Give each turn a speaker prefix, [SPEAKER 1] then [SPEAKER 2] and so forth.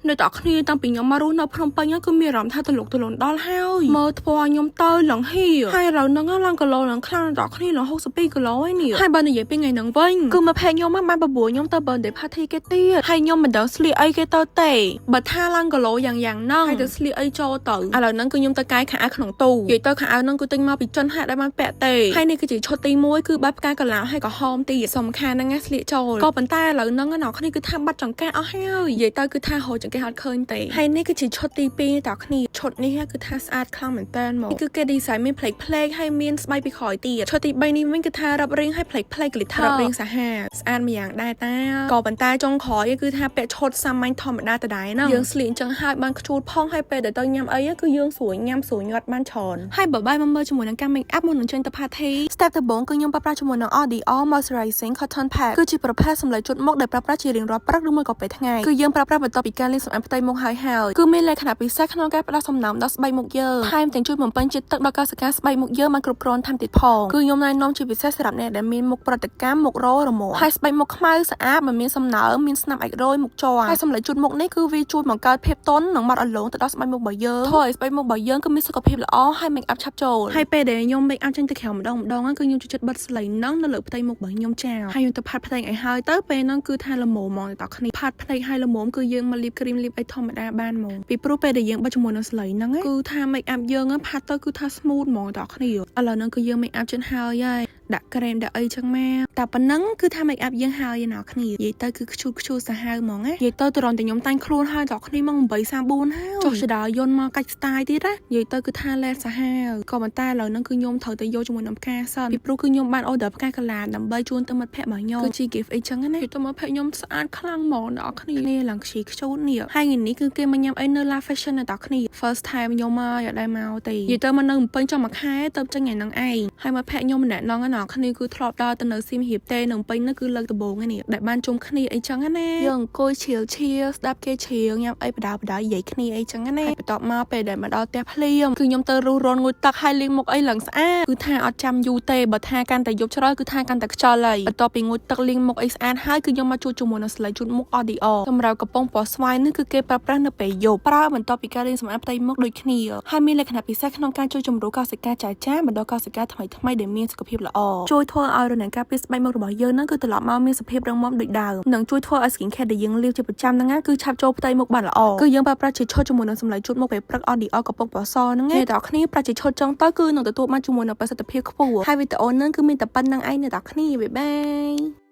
[SPEAKER 1] អ្នកទាំងគ្នាតាំងពីខ្ញុំមករស់នៅភ្នំពេញគឺមានអារម្មណ៍ថាតលុកតលុនដល់ហើយមើលថ្ពាល់ខ្ញុំទៅឡើងហៀហើយឥឡូវហ្នឹងឡើងគីឡូឡើងខ្លាំងអ្នកទាំងគ្នាឡើង62គីឡូហើយនេះហើយបើនិយាយពីថ្ងៃហ្នឹងវិញគឺមកភែកខ្ញុំបានបបួលខ្ញុំទៅ birthday party គេទៀតហើយខ្ញុំមិនដឹងស្លៀកអីគេទៅទេបើថាឡើងគីឡូយ៉ាងយ៉ាងហ្នឹងហើយទៅស្លៀកអីចូលទៅឥឡូវហ្នឹងគឺខ្ញុំទៅកែខោអាវក្នុងទូនិយាយទៅខោអាវហ្នឹងគឺទិញមកពីចិនហាក់ដែលបានពាក់ទេហើយនេះគឺជាឈុតទី1គឺបែបផ្កាកឡោហើយក៏ហមទីសំខាន់ហ្នឹងណាស្លៀកចូលក៏ប៉ុន្តែឥឡូវហ្នឹងអ្នកគ្នាគឺថាបាត់ចង្កេះអស់ហើយនិយាយទៅគឺថារកចង្កេះអត់ឃើញទេហើយនេះគឺជាឈុតទី2តើគ្នាឈុតនេះគឺថាស្អាតខ្លាំងមែនតើមកគឺគេ design មានផ្លេកផ្លេកហើយមានស្បែកពីក្រោយទៀតឈុតទី3នេះវិញគឺថារាប់រៀងហើយផ្លេកផ្លេក glitter រាប់រៀងសាហាវស្អាតម្យ៉ាងដែរតាក៏ប៉ុន្តែចុងក្រោយគឺថាពាក់ឈុតសាមញ្ញធម្មតាដដែលហ្នឹងយើងស្លៀកអញ្ចឹងហើយបានខ្ជូតផងហើយពេលដែលទៅញ៉ាំអីគឺយើងស្រួលញ៉ាំស្រួលញាត់បានច្រើនហើយបើបាយមកមើលជាមួយនឹងការ make up មុននឹងចេញទៅ party step ដំបូងគឺខ្ញុំប្រើប្រាស់ជាមួយនឹង RDR Moisturizing Cotton Pad គឺជាប្រភេទសម្លេជូតមុខដែលប្រើប្រាស់ជារៀងរាល់ព្រឹកឬមួយក៏ពេលថ្ងៃគឺយើងប្រើប្រាស់បន្ទាប់ពីការលាងសម្អាតផ្ទៃមុខហើយហើយគឺមានលក្ខណៈពិសេសក្នុងការផ្ដល់សំណើមដល់ស្បែកមុខយើងថែមទាំងជួយបំពេញជាតិទឹកដល់កោសិកាស្បែកមុខយើងបានគ្រប់គ្រាន់ថែមទៀតផងគឺខ្ញុំណែនាំជាពិសេសសម្រាប់អ្នកដែលមានមុខប្រតិកម្មមុខររមាស់ហើយស្បែកមុខខ្មៅស្អាតមិនមានសំណើមមានស្នាមអាចរយមុខជាប់ហើយសម្លេជូតមុខនេះគឺវាជួយបង្កើតភាពទន់និងម៉ត់អលងទៅដល់ស្បែកមុខរបស់យើងធ្វើឲ្យស្បែកមុខរបស់យើងគឺមានសុខភាពល្អហើយ make up ឆាប់ចូលហើយពេលដែលខ្ញុំ make up ចេញទៅក្រៅម្ដងម្ដងគឺខ្ញុំចូលចិត្តបិទស្លៃហ្នឹងនៅលើផ្ទៃមុខរបស់ខ្ញុំចោលហើយខ្ញុំទៅផាត់ផ្ទៃឲ្យហើយទៅពេលហ្នឹងគឺថាល្មមហ្មងតគ្នាផាត់ផ្ទៃឲ្យល្មមគឺយើងមកលាបគ្រីមលាបអីធម្មតាបានហ្មងពីព្រោះពេលដែលយើងបិទជាមួយនឹងស្លៃហ្នឹងគឺថា make up យើងផាត់ទៅគឺថា smooth ហ្មងតគ្នាឥឡូវហ្នឹងគឺយើង make up ជិនហើយហើយដាក់ក្រែមដាក់អីចឹងមកតែប៉ុណ្ណឹងគឺថា make up យើងហើយឯណោះគ្នានិយាយទៅគឺខ្ជូតខ្ជូតសាហាវហ្មងណានិយាយទៅត្រង់តែខ្ញុំតែងខ្លួនហើយតគ្នាមក8:34ហើយចុះចដាយន្តមកកាច់ style ទៀតណានិយាយទៅគឺថាឡែសាហាវក៏ប៉ុន្តែឥឡូវហ្នឹងគឺខ្ញុំត្រូវតែយកជាមួយនឹងផ្កាសិនពីព្រោះគឺខ្ញុំបាន order ផ្កាកាឡាដើម្បីជូនទៅមិត្តភក្តិរបស់ខ្ញុំគឺជា gift អីចឹងណានិយាយទៅមិត្តភក្តិខ្ញុំស្អាតខ្លាំងហ្មងអ្នកគ្នានេះឡើងខ្ជិខ្ជូតនេះហើយថ្ងៃនេះគឺគេមកញ៉ាំអីនៅ La Fashion អ្នកគ្នា first time ខ្ញុំមកអត់ដែរមកទេនិយាយទៅមកនៅភ្នំពេញចង់មួយខែទៅចេញថ្ងៃហ្នឹងឯងហើយមិត្តភក្តិខ្ញុំម្នាក់ហ្នឹងអ្នកគ្នាគឺធ្លាប់ដើរទៅនៅសៀមរាបទេនៅភ្នំពេញនោះគឺលើកដំបូងឯនេះដែលបានជុំគ្នាអីចឹងណាយើងអង្គុយឈៀលឈៀលស្ដាប់គេច្រៀងញ៉ាំអីបដាបដានិយាយគ្នាអីចឹងណាហើយបន្ទាប់មកពេលដែលមកដល់ផ្ទះភ្លាមគឺខ្ញុំទៅរុះរាន់ងូតទឹកហើយលាងមុខអីឡើងស្អាតគឺថាអត់ចាំយូរទេបើថាកាន់តែយប់ជ្រៅគឺថាកាន់តែខ្យល់ហើយបន្ទាប់ពីងូតទឹកលាងមុខអីស្អាតហើយគឺខ្ញុំមកជួបជាមួយនឹងស្លៃជូតមុខ RDR សម្រាប់កំប៉ុងពណ៌ស្វាយនេះគឺគេប្រើប្រាស់នៅពេលយប់ប្រើបន្ទាប់ពីការលាងសម្អាតផ្ទៃមុខដូចគ្នាហើយមានលក្ខណៈពិសេសក្នុងការជួយជំរុញកោសិកាចាស់ចាស់បណ្ដុះកោសិកាថ្មីថ្មីដែលមានសុខភាពល្អជួយធ្វើឲ្យរនាំងការពារស្បែកមុខរបស់យើងនឹងគឺត្រឡប់មកមានសភាពរឹងមាំដូចដើមនិងជួយធ្វើឲ្យ skin care ដែលយើងលាបជាប្រចាំហ្នឹងណាគឺឆាប់ចូលផ្ទៃមុខបានល្អគឺយើងប្រើប្រាស់ជាឈុតជាមួយនឹងសម្លេងជូតមុខពេលព្រឹក RDR កំប៉ុងពណ៌សហ្នឹងអ្នកទាំងគ្នាប្រាស់ជាឈុតចឹងទៅគឺនឹងទទួលបានជាមួយនឹងប្រសិទ្ធភាពខ្ពស់ហើយវីដេអូហ្នឹងគឺមានតែប៉ុណ្្នឹងឯងអ្នកទាំងគ្នាbye bye.